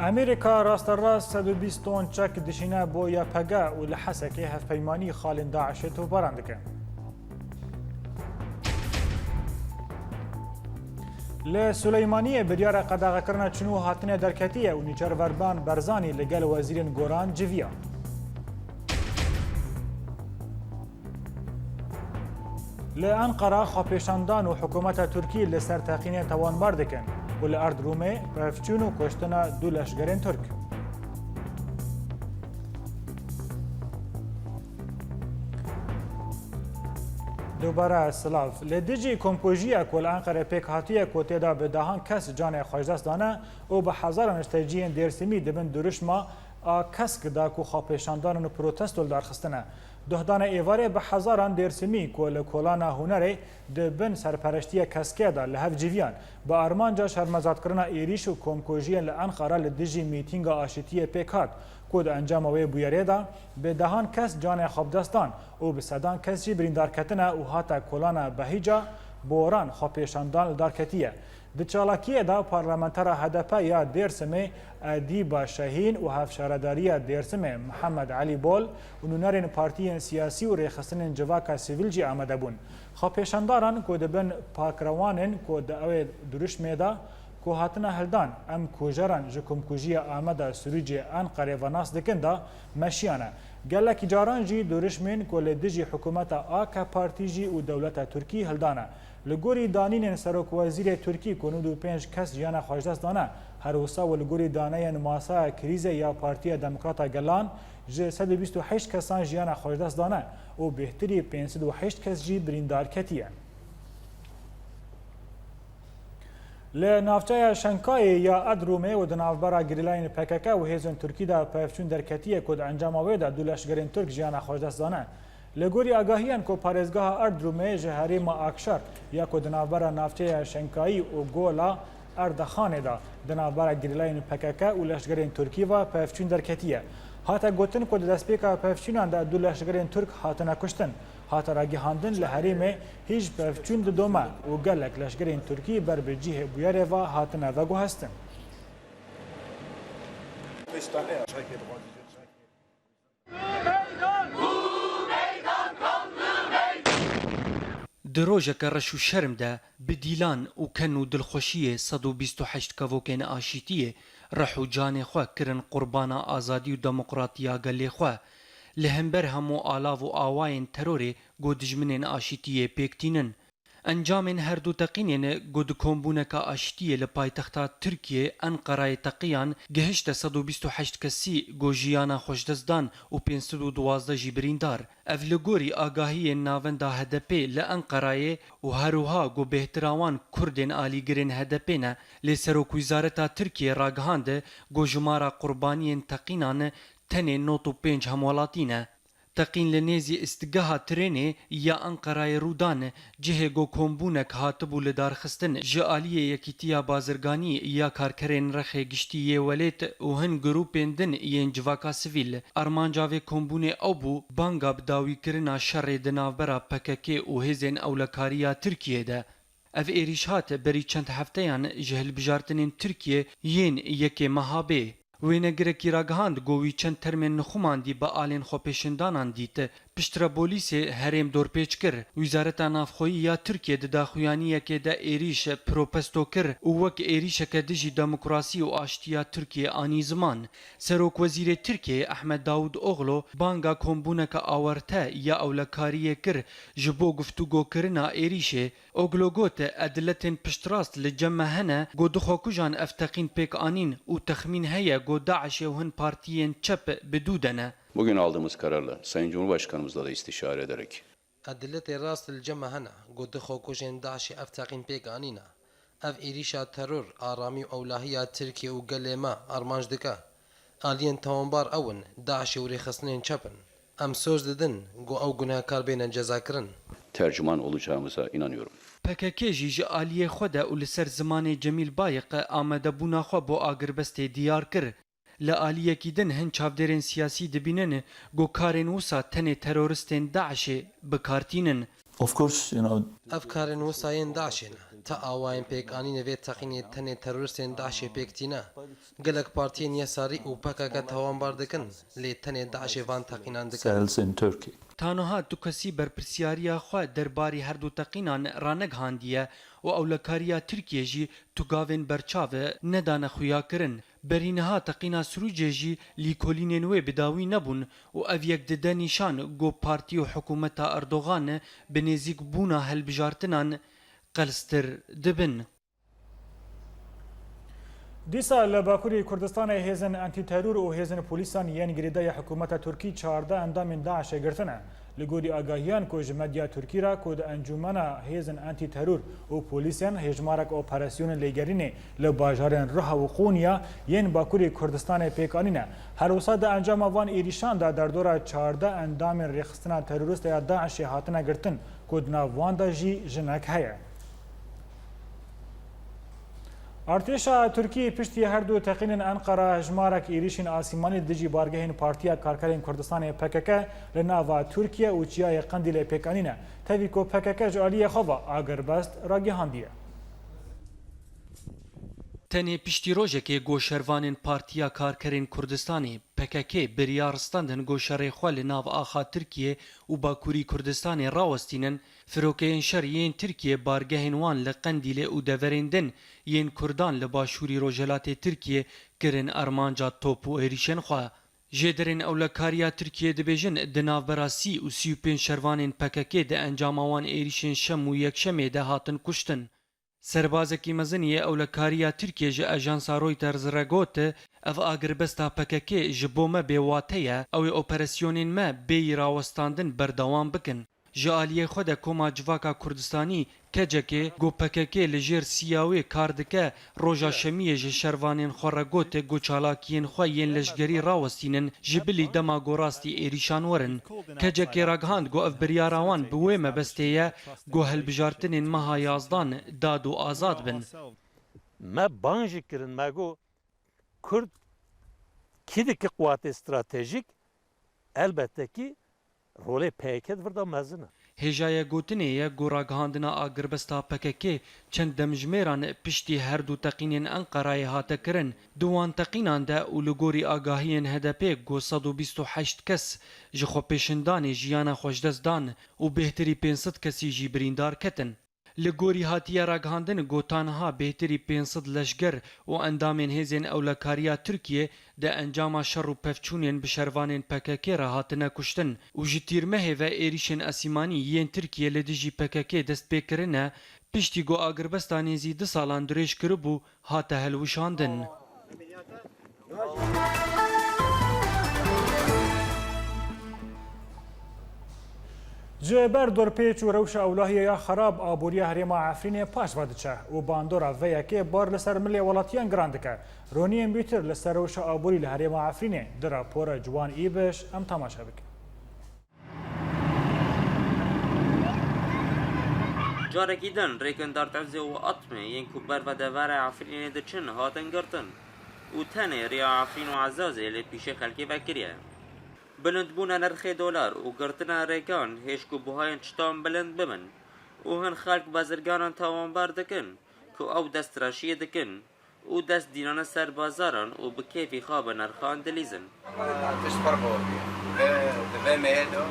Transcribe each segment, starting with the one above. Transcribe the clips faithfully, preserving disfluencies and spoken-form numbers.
Amerîka rasterast sed û bîst ton çek dişîne bo Y P G û li Hesekê hevpeymanî xalên DAIŞê topbaran dike. Li Suleymaniyê biryara qedexekirina çin û hatinê derketiye û Nûçer Verban Barzanî li gel wezîrên goran civiya. Li Enqera xwepêşandan û hikûmeta Tirkî li ser teqînê tawanbar dikin û li Erd Rûmê pevçûn û kuştina du leşgerên Tirk. Dubare silav. Li dijî komkujiya ku li Enqerê pêk hatiye, ku tê de bi dehan kes canê xwe ji dest dane û bi hezaran ji teciyên Dêrsimî di bin dirûşma a kesk de ku xwepêşandan û protesto li dar xistine. Duhdana êvarê bi hezaran Dêrsimî ku li kolana hunerê di bin serpereştiya keskê de li hev civiyan, bi armanca şermezarkirina êrîş û komkujiyên li Enqera li dijî mîtînga aşitiyê pêk hat, ku di encama wê bûyerê de bi dehan kes canê xwe bi dest dan û bi sedan kes jî birîndar ketine û hate kolana Behîca Boran xwepêşandan li dar ketiye. Di çalakiyê de parlamentera H D P ya Dêrsimê Edîba Şehîn û hevşaredariya Dêrsimê Mihemed Elî Bol û nûnerên partiyên siyasî û rêxistinên civaka sivîl jî amade bûn. Xwepêşandaran ku di bin pakrewanên ku di ewê dirûşmê de ku hatine hildan, em kujeran ji komkujiya Ameda Sirûcê Enqerê ve nas dikin de meşiyane. Gelekî caran jî dirûşmên ku li dijî hikûmeta A K Partî jî û dewleta Tirkî hildane. Li gorî danînên serokwezîrê Tirkî ku nod û pênc kes jiyana xwe ji dest dane, her wisa û li gorî daneyên masaya krîzê ya Partiya Demokrata Gelan ji sed û bîst û heşt kesan jiyana xwe ji dest dane û bêhtirî pênc sed û heşt kes jî birîndar ketiye. Li navçeya Şenkayê ya Erdrûmê û di navbera gerîlayên P K K û hêzên Tirkî de pevçûn derketiye ku di encama wê de du leşgerên Tirk jiyana xwe ji dest dane. Li gorî agahiyan ku parêzgeha Erdrûmê ji herêma Akşar ya ku di navbera navçeya Şenkayî û Gola Erdexanê de di navbera gerîlayên P K K û leşgerên Tirkî ve pevçûn derketiye. Hate gotin ku di destpêka pevçûnan de du leşgerên Tirk hatine kuştin. Hate ragihandin li herêmê hîj pevçûn didome û gelek leşgerên Tirkî ber bi cihê bûyerê ve hatine veguhestin. Di rojeke reş û şerm de bi dîlan û ken û dilxweşiyê sed û bîst û heşt kevokên aşîtiyê rih û canê xwe kirin qurbana azadî û demokratiya gelê xwe. Li hember hemû alav û awayên terorê ku dijminên aşîtiyê pêk tînin. Encamên her du teqînên ku di kombûneke aşitiyê li paytexta Tirkiyê Enqerayê teqiyan gihişte sed û bîst û heşt kesî ku jiyana xwe ji dest dan û pênc sed û duwazdeh jî birîndar. Ev li gorî agahiyên Navenda H D P li Enqerayê û her wiha ku bêhtira wan Kurdên alîgirên H D P ne, lê Serokwîzareta Tirkiyê ragihand ku jimara qurbaniyên teqînan tenê nod û pênc hemwelatî ne. Teqîn li nêzî îstgeha trênê ya Enqerayê rû dan, cihê ku kombûnek hatibû lidarxistin ji aliyê Yekîtiya Bazirganî ya Karkerên Rexê Giştî yê Welêt û hin grûpên din yên civaka sivîl. Armanca vê kombûnê ew bû, banga bi dawîkirina şerê di navbera P K K û hêzên ewlekariya Tirkiyê de. Ev êrîş hat berî çend hefteyan ji hilbijartinên Tirkiyê yên yekê meha bê. Wênegirekî ragihand ku wî çend termên nixumandî bi alên xwepêşandanan dît. Piştre polîsê herêm dorpêç kir. Wizareta Navxweyî ya Tirkiyê di daxuyaniyekê de êrîş protesto kir û wek êrîşeke dijî demokrasî û aştiya Tirkiyê anî ziman. Serokwezîrê Tirkiyê Ehmed Davutoglu banga kombûneke awarte ya ewlekariyê kir ji bo guftûgokirina êrîşê. Oglu got, ediletên piştrast li cem me hene ku du xwekujan ev teqîn pêk anîn û texmîn heye ku DAIŞê û hin partiyên çep bi dû de ne. Bugün aldığımız kararla Sayın Cumhurbaşkanımızla da istişare ederek Ediletê rast li cem me hene ku du xwekujên DAIŞê ev teqîn pêk anîne. Ev êrîşa teror, aramî û ewlahiya Tirkiye û gelê me armanc dike. Aliyên tawanbar ew in, DAIŞê û rêxistinên çep in. Em soz didin ku ew gunehkar bêne cezakirin. Tercüman olacağımıza inanıyorum. P K K jî ji aliyê xwe de û li ser zimanê Cemîl Bayiq amadebûna xwe bo agirbestê diyar kir. Li aliyekî din hin çavdêrên siyasî dibînin ku karên wisa tenê teroristên DAIŞê bi kar tînin. Of course, you know, Ev karên wisa yên DAIŞê ne. Ti awayên pêkanînê vê teqînê tenê teroristên DAIŞê pêk tîne. Gelek partiyên yesarî û P K K tawanbar dikin, lê tenê DAIŞê van teqînan dikin. Cells in Turkey. Ta niha tu kesî berpirsiyariya xwe derbarî her du teqînan ranegihandiye û ewlekariya Tirkiyê jî tu gavên berçav nedane xuyakirin. Berî niha teqîna Sirûcê jî lîkolînên wê bi dawî nebûn û ev yek dide nîşan ku partî û hikûmeta Erdogan bi nêzîkbûna hilbijartinan qelstir dibin. Dîsa li Bakurê Kurdistanê hêzên antîteror û hêzên polîsan yên girêdayî hikûmeta Tirkî çardeh endamên DAIŞê girtine. Li gorî agahiyan ku ji medya Tirkî re ku di encûmena hêzên antîteror û polîsên hêjmarek operasyonên lêgerînê li bajarên Riha û Qonya yên Bakurê Kurdistanê pêk anîne. Her wisa di encama van êrîşan de derdora çardeh endamên rêxistina terorîst ya DAIŞê hatine girtin ku di nav wan de jî jinek heye. Artêşa Tirkiyê piştî her du teqînên Enqera hejmarek êrîşên asîmanî dijî bargehên Partiya Karkerên Kurdistanê P K K li nava Tirkiye û çiyayê Qendîlê pêk anîne. Tevî ku P K K ji aliyê xwe ve agirbest ragihandiye. Tenê piştî rojekê ku şervanên Partiya Karkerên Kurdistanê, P K K, biryar standin ku şerê xwe li nav axa Tirkiyê û Bakurî Kurdistanê rawestînin, firokeyên şer yên Tirkiyê bargehên wan li Qendîlê û deverên din yên Kurdan li başûrî rojhilatê Tirkiyê kirin armanca top û êrîşên xwe. Jêderên ewlekariya Tirkiyê dibêjin, di navbera sî û sî û pênc şervanên P K K di encama wan êrîşên şem û yekşemê de hatin kuştin. Serbazekî mezin yê ewlekariya Tirkiyê ji ajansa Reuters re got, ev agirbesta P K K ji bo me bêwate ye, ew ê operasyonên me bêyî rawestandin berdewam bikin. Ji aliyê xwe de Koma Civaka Kurdistanî, K C K, ku P K K li jêr siya wê kar dike, roja şemiyê ji şervanên xwe re got ku çalakiyên xwe yên leşgerî rawestînin, ji bilî dema ku rastî êrîşan werin. K C K ragihand ku ev biryara wan bi wê mebestê ye ku hilbijartinên meha yazdan dad û azad bin. Me bang jî kirin, me got, Kurd kî dike quwatê stratejîk, elbette kî rolê P Y K di vir de mezin e. Hêjayê gotinê ye ku ragihandina agirbesta P K K çend demjimêran piştî her du teqînên Enqerayê hate kirin. Di wan teqînan de û li gorî agahiyên H D P ku sed û bîst û heşt kes ji xwepêşandanê jiyana xwe ji dest dan û bêhtirî pênc sed kesî jî birîndar ketin. Li gorî hatiye ragihandin ku ta niha bêhtirî pênc sed leşger û endamên hêzên ewlekariya Tirkiyê di encama şer û pevçûnên bi şervanên P K K re hatine kuştin û ji tîrmehê ve êrîşên esîmanî yên Tirkiyê li dijî P K K dest pê kirine, piştî ku agirbesta nêzî du salan dirêj kiribû, hate hilweşandin. Ji ber dorpêç û rewşa ewlahiyê ya xerab, aboriya herêma Efrînê paş ve diçe û bandora vê yekê bar li ser milê welatiyan giran dike. Roniyên bîtir li ser rewşa aborî li herêma Efrînê di rapora Ciwan Îbiş em temaşe bikin. Carekî din rêkên Dartezê û Atmê yên ku ber ve devera Efrînê diçin hatin girtin û tenê rêya Efrîn û Ezazê li pîşê xelkê vekiriye. Bilindbûna nirxê dolar û girtina rêkan hêj ku buhayên çitan bilind bibin û hin xelk bezirganan tawanbar dikin ku ew destreşiyê dikin û dest dînane ser bazaran û bi kêfî xwe bi nirxan dilîzin. Tişt pir bor bû. Vê, di vê mehê de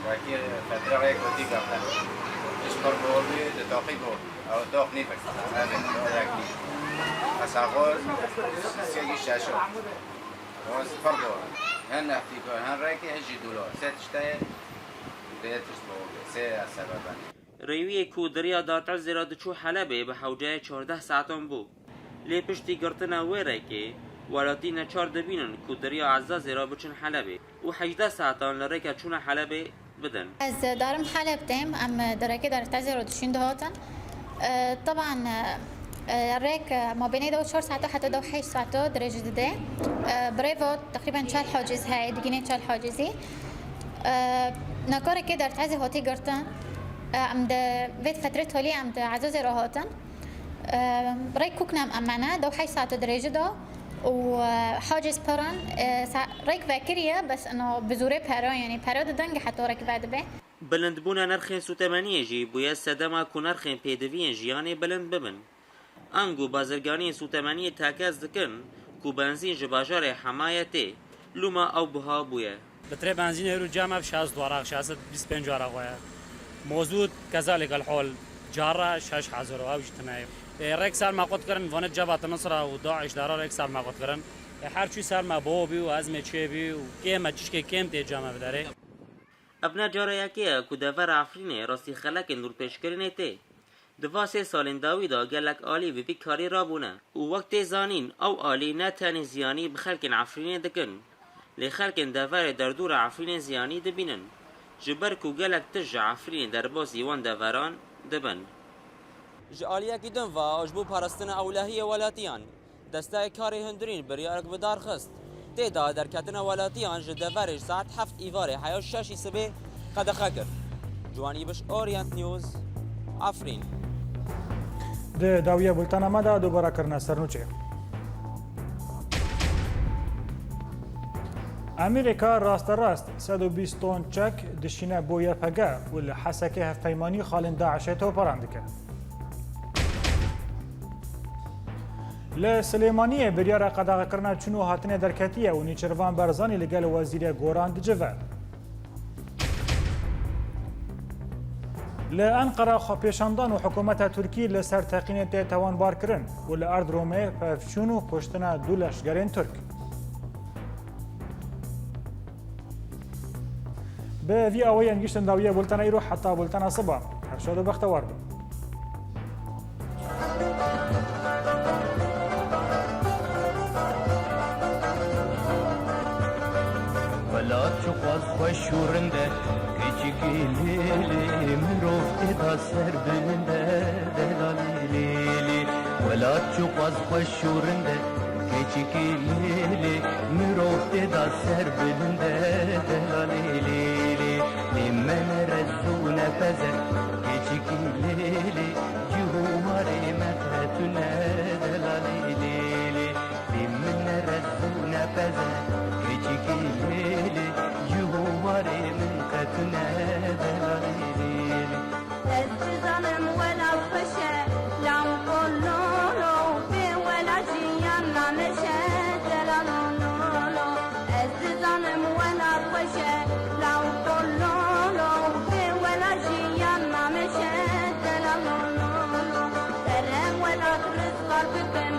wekî fetre rê gotî girtin. Tişt pir bor bû, di toqî bor bû. Ew toq nî bik. Ev ê, ew yek nî. Mesela xwe sê û şeş o. Ew pir bor. Hin neftî ku, hin rêkê, hin jî dolar. Sê tiştê vê tişt bor bû. Sê sebeben. Rêwiyê ku di rêya Dartezê re diçû Helebê bi hewceyê çardeh saetan bû. Lê piştî girtina wê rêkê, welatî neçar dibînin ku di rêya Ezazê re biçin Helebê û hejdeh saetan li rêka çûna Helebê bidin. Ez darim Heleb têm, em di rêkê Dartezê re diçûn dihatin. E, teban, e, rêk, e, mabênê de çar saeto heta de heşt saeto dirêj dide. E, bi rê ve teqrîben çel haciz heye, digînê çel hacizî. E, naka rêkê Dartezê hatî girtin. E, em di vê fetrê talî em di Ezazê re hatin. E, rêk kûknem em mene, dew heşt saeto dirêji da û, e, haciz pirin, e, sa-, rêk vekiriye, bes ina bi zorê pera, yanî pera didin, heta rêk vedibe. Bilindbûna nirxên sûtemeniyê jî bûye sedema ku nirxên pêdiviyên jiyanê bilind bibin. Ango bazirganiyên sûtemeniyê tekez dikin ku benzîn ji bajarê Hemayê tê, lûma ew buha bûye. Litrê benzînê îro cem ev şêst waraq, şêst bîst pênc waraq ye. Mozût kezalîk elhol cara şeş hezar û ew jî tune ye. Ê, rêk ser me qut kirin, vanê ceba Tinusra û DAIŞ dara rêk ser me qut kirin. Ê, her çû ser me bo bî û ezmê çê bî û kêm e, çişkê kêm tê cem ev derê. Ev ne cara yekê ye ku devera Efrînê rastî xelekên nûrpêşkirinê tê. Di va sê salên dawî de gelek alî bi vî karî rabûne û wek tê zanîn, ew alî ne tenê ziyanî bi xelkên Efrînê dikin, lê xelkên deverê derdora Efrînê ziyanî dibînin, ji ber ku gelek tişt ji Efrînê derbasî wan deveran dibin. Ji aliyekî din ve, ji bo parastina ewlehiyê welatiyan, Desteyê Karê Hundirîn biryarek bi dar xist. Tê de derketina welatiyan ji deverê ji saet heft îvarê heya şeşî sibê qedexe kir. Ciwanî Biş, Orient News, Efrîn. Di dawiya bultena me de dubara kirine sernûçê. Amerîka rasterast sed û bîst ton çek dişîne bo Y P G û li Hesekê hevpeymanî xalên DAIŞê toparan dike. Li Silêmaniyê biryara qedexekirina çûn û hatinê derketiye û Nêçîrvan Barzanî li gel Wezîrê Goran dicive. Li Enqera xwepêşandan û hikûmeta Tirkî li ser teqînê tê tawanbarkirin û li Erdromê pevçûn û kuştina du leşgerên Tirk. Bi vî awayî em gihîştin dawiya bultena îro, heta bultena siba. Her şad û bextewar bin. Welat çiqas xweş û rind e, keçikî lê lê, mirov tê de serbilind e, delalî lê lê. Welat çiqas xweş û rind e, keçikî lê lê, mirov tê de serbilind e, delalî lê lê. Lê me ne rez û ne pez e, keçikî lê lê, cih û warê me qe tune, delalî lê lê. Lê min ne rez û ne pez e, keçikî lê lê, cih û warê min qe tune, delalî lê lê. Ez dizanim welat xweş e, law qo lo lo, bê welat jiyan nameş e, delalo lo lo. Ez dizanim welat xweş e, law qo lo lo, bê welat jiyan nameş e, delalo lo lo. Tere welat rizgar bikin,